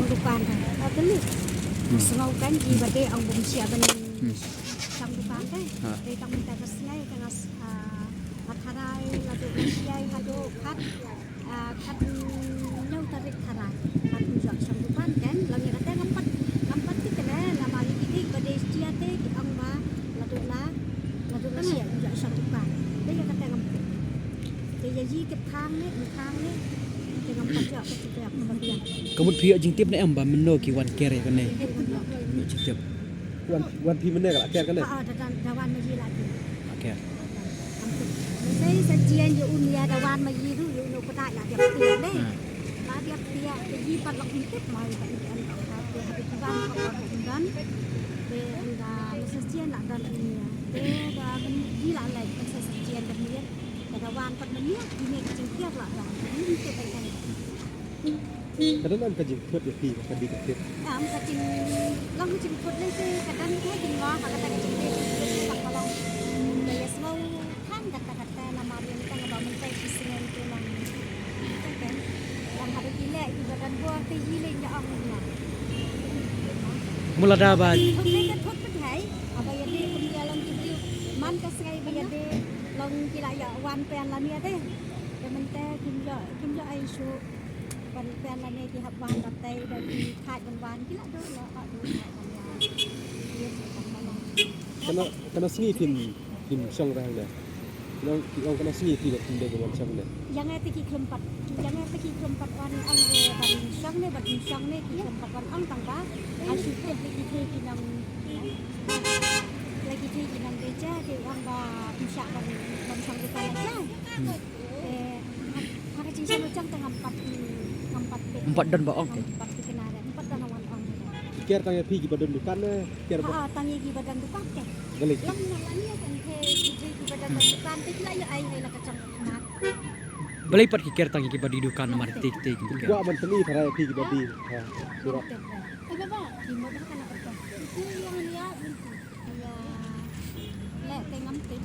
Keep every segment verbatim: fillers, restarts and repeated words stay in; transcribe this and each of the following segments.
shong dukan ka. Ka kali. Hmm. Sngewbha kan ji ba dei ong bym shia ban Hmm. shong dukan ka. Ha. Dei tang mynta ka sngi ka nga s-, ah, nga tharai la dei la shia haduh kat, ah, kat, mm, hynñiew tarik tharai. Kat u jok shong dukan kan. Long ïa kata ngam pat, ngam pat tip kane namar ïa ki dei ba dei shia te ki ong ba la dei la, la dei la shia u jok shong dukan. Dei ïa kata ngam pat. Te ïa ji ki thang ne, ki thang ne. Te ngam pat ïa ka tu ïa ka ba biang. Ka mut phi ïoh jingtip ne em ba mynno ki wan ker ïa kane? Ïoh jingtip. Wan, wan phi mynne ka la ker kane? Ah, ah, da, da, da wan ma ji la ker. La ker. Ngam tip. Mynta sa jian ïa un ïa da wan ma ji ruh ïa un u kdai la dep tiak ne. Hmm. La dep tiak te ji pat la ym tip ma ïa ka ïa ka ïa ka ïa ka wan ka wan ym don. Te ynda mynta sa jian la don ïa. Te da ban ji la leit mynta sa jian da mynta. Ka da wan pat mynne, kine ki jingkiar la da. Ym tip ai kane. Ka don em ka jingthut ïa phi ka dei ka thit? Em ka jing, long ka jingthut ne te ka don ka jingngor ha kata ka jingthut ka long. Ka ïa sngewthan kata kata namar ïa mynta nga ba mynta ki sneng te long. Ka kan. Long ha ki leh ki ba don bor te yi leh ïa ong ïa. Mula da ba. Thut ne ka thut pat hai. Aba ïa dei kum ïa long ki briew. Man ka sngi ba ïa dei long ki la ïa wan pen la ne te. Te mynta kim ïoh, kim ïoh ai shuh ban pen lane ki hap wan da tei da ki khat ban wan ki la dur la ka dur la ka ïa. Ïa sa ka ma long. Kano, kano sngi phin, phin shong rang da? Kano, ki ong kano sngi phi ba phin dei ban wan shong ne? Ïa ngai te ki khlem pat, ïa ngai te ki khlem pat wan ong re ban shong ne, ban shong ne ki khlem pat wan ong tang ba. Ai shu tip ki thei ki nang, la ki thei ki nang dei ja ki ong ba phin shah ban, ban shong dukan la ja. Hmm. Eh, ha, ha ka jingsngewthuh te ngam pat, ngam pat peit. Ngam pat don ba ong, ngam pat peit kane re, ngam pat don wan ong. Ki ker tang ïa phi ki ba don dukan ne, ker ba. Ha, tang ïa ki ba don dukan te. Balei? Long na la ni kan te, ki, ki, ki ba don dukan te ki la ïa ai hai la ka jong ka khmat. Balei pat ki ker tang ïa ki ba die dukan namar te, te ki ker. Kwah ban pyni tharai ïa phi ki ba die. Ha, surat. Ai baba, ki mo ba kana ka. Ki ïa ïa. Ïa. Le te ngam te.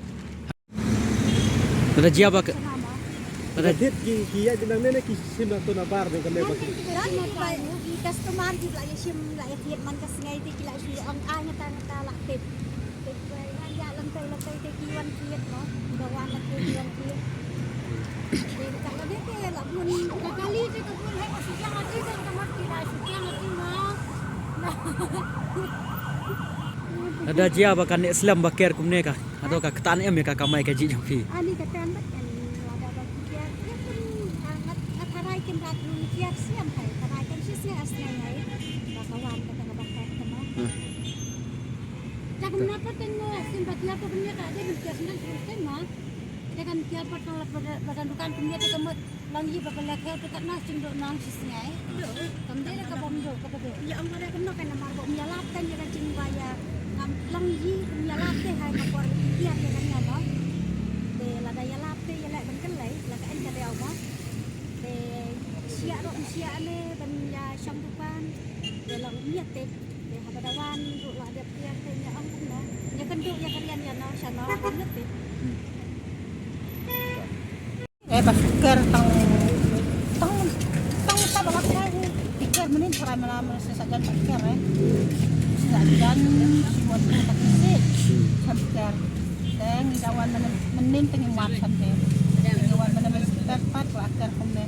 Lada jia ba ka, lada thied ki, ki ïaid bynta ne, ne ki shim na to na bar ne ka ne ba ki. Ki customer ki la ïa shim la ïa thied man ka sngi te ki la shu ong ai ngata ngata la thied. Te ki wan ïa lynti lynti te ki wan thied no. Ki wan la thied ki wan thied. Te ka la dei te la bun ka kali te ka bun hai ka shu ïa ma te ka mat ki la shu ïa ma te ma. Lada jia ba ka neh slem ba ker kumne ka. Hato ka ktan em ïa ka kamai ka jingïap phi? Ani ka ktan bad em lada ba ki kiar. Ïa pun, ah, ngat, ngat tharai kin rat nun kiar siam hai. Tharai kan shi sngi ar sngi hai. Ba ka wan ka tang ba ka tama. Hmm. Dak na pa ten mo sim ba kiar pa punya ka de bin kiar sendal terus ten ma. Dak kan kiar pa tang la pada, pada dukan punya te ka mut. Long yi ba ka lek health te katno jingduh nong shi sngi. Kam dei da ka bym duh ka ba duh. Ïa ong ba da kumno ka namar ba um ïalap tang ïa ka jingwa ïa ngam long yi um ïalap te hai ka por ki ïa te kan ïa no. Te lada ïalap te ïa leh ban kynlei la ka en ka dei ong mo. Te shia ruh um shia ne ban ïa shong dukan. Te long um ïa te. Te haba da wan ruh la dep ïa te ïa ong kumno. Ïa kynduh ïa ka rian ïa no sha no um ïa te. Hmm. Eh, ba ker tang, tang, tang ta ba la ker, eh. Ker mynnin tharai mynnin sa jan ba ker, eh. Sa jan si wan tu ta kisi. Sa ker. Teng da wan mynnin, mynnin teng wan sa ker. Teng wan mynnin mynnin sa ker pat ba ker kumne.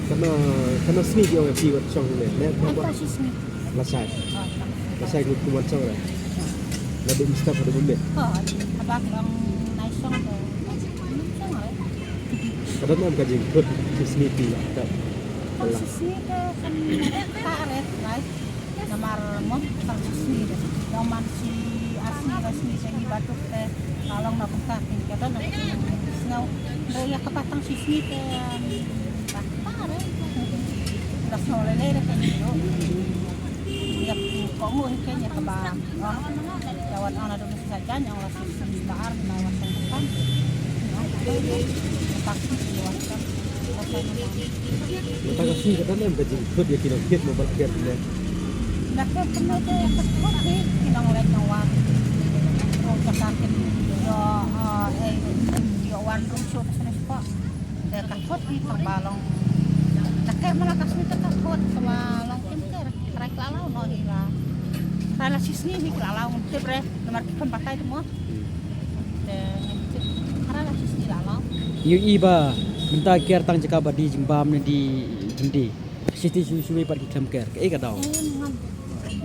Kano, kano sngi ki ong ïa phi wat shong ne? Ne, ne, wat. Ata shi sngi. Lashai. Oh, lashai. Lashai ngut kum wan shong re. Naduh mynstep haduh mynmiet. Oh, haba ki ong nai shong to. Shong re. Ka don em ka jingthut shi sngi phi ïa ka. Tang shi sngi te kan ta re, right? Namar mo tang shi sngi de. Ïa man shi ar sngi, ar sngi te ngi batuk te. Ka long na bynta ki ka don em ka jingsngew. Re ïa kata tang shi sngi te. Tang re. La sngew lei lei re ka jingduh. Ïa ko ngu hi ken ïa kaba. Ong. Ïa wan ong naduh Sa jan ong la shisha ba ar na wa sa kan. Mynta ka sngi kata ne em ka jingthut ïa ki nongkiad mo ba la kiad ne. La kiad kumne te ka thut hi ki nongleit nongwan. An rung shuh ka sne spot. Te ka thot hi tang ba long. Te ke mala ka sne te ka thot tang ba long kem ke. Trai ka la law no hi la. Trai la shisni hi ka la law ngam tip re. Namar ki kham batai te mo. Te ngam tip. Trai la shisni la law. Ïohi ba mynta kiar tang jaka ba die jingbam ne die jingdie. Shisni shuh shuh pat ki khlem ker. Kaei ka daw. Eh, ngam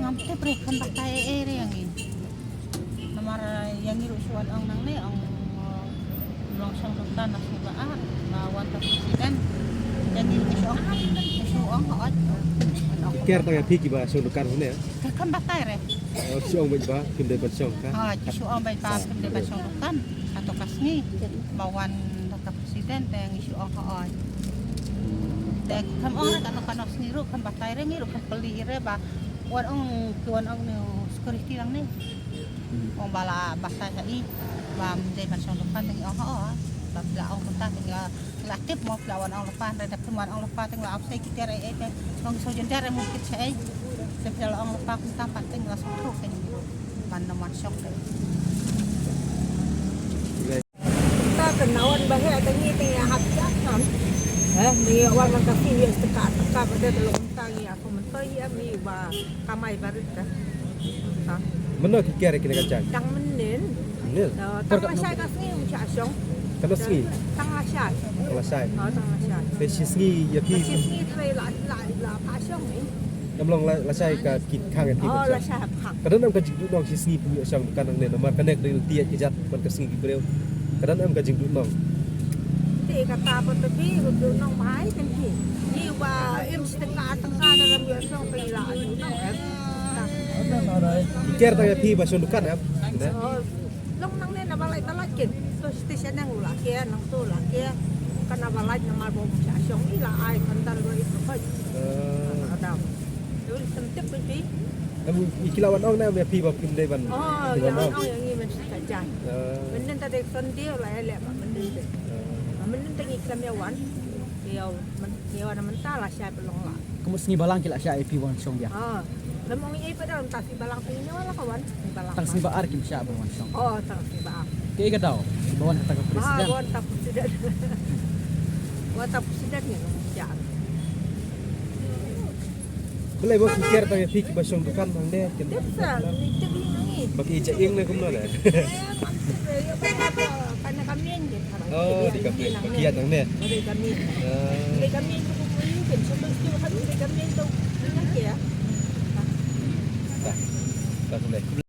ngam tip re kham batai eh re ïa ngi. Namar ïa ngi ruh shu wan ong nangne ong, eh, long shong dukan na shu ba ar ba wan ka president. Ïa ngi ruh shu ong, shu ong hooid. Ki ker tang ïa phi kiba shong dukan hangne, eh? Ka kham batai re. Oh, shu ong bad ba kim dei ban shong ka? Ah, ki shu ong bad ba kim dei ban shong dukan. Hato ka sngi ba wan da ka president te ngi shu ong hooid. Te kham ong re kano kano sngi ruh kham batai re ngi ruh kham peli re ba wan ong ki wan ong ne security nangne. Ong ba la batai ha i ba ym dei ban shong dukan te ngi ong hooid. Ba phi la ong kumta te ngi la, ngi la tip mo phi la wan ong lypa, hynrei da phim wan ong lypa te ngi la ap sei ki tiar ei ei te ong ki shu jynjar em kit shaei. Te phi la ong lypa kumta pat te ngi la sngewthuh te ngi ban nym wan shong te. Ta ka nawan ba heh ta ngi te ngi hap ïa kam. Eh, ngi wan lang ka phi ïa steka steka ba te long ta ngi aku mentoi ïa mi ba kamai barit ka. Ha. Mynno ki ker kine ka jait? Tang mynnin. Mynnin? Tang lashai ka sngi um shah shong. Kano sngi? Tang lashai. Tang lashai. Oh, tang lashai. Te shi sngi ïa phi. Shi sngi te la la la pha shong ni. Kam long la lashai ka ki khang ïa phi. Oh, lashai hap khang. Ka don em ka jingduhnong shi sngi phi ïa shong dukan nangne namar kane ka dei lynti ïa ki jait ban ka sngi ki briew. Ka don em ka jingduhnong. Te kata pat te phi ka duhnong mai kan phi. Ni ba im Tang ka, tang ka, tang ka, tang ka, tang ka, tang ka. Ki ker tang ïa phi ba shon dukan em? Ne? Oh, long nangne na ba lait ba lait kin. To station nang u la ker, nang to la ker. Kan na ba lait na mar bom sha shong i la ai kan dar lo i ko. Eh. Adam. Ul sentep phi. Em, i ki la wan ong na em ïa phi ba phim dei ban. Oh, ïa wan ong ïa ngi men sa jan. Eh. Men ta dei Sunday la ïa le ba men dei. Eh. Men ta ngi kam ïa wan. Ïa wan. Ïa wan mynta lashai ba long la. Ka mut sngi balang ki la shah ïa phi wan shong ïa. Ah, lem ong ïa phi da tang sngi balang phi ne wala ka wan sngi balang. Tang sngi ba ar kim shah ba wan shong. Oh, tang sngi ba ar. Kaei ka daw ba wan kata ka president. Wan tang president. Wan tang president ne long shah. Balei ba ki ker tang ïa phi kiba shong dukan hangne kin. Tip sa, ni tip ïa ngi. Ba ki ja ing ne kumno ne. Eh, man tip ïa ba ka na ka mien. Oh, dei ka mien. Ki ïa tang ne. Dei ka mien. Ah. Dei ka mien ko ko ïa kin so to stu ha dei ka mien to. Ina ke ïa. Ta. Ta kumne.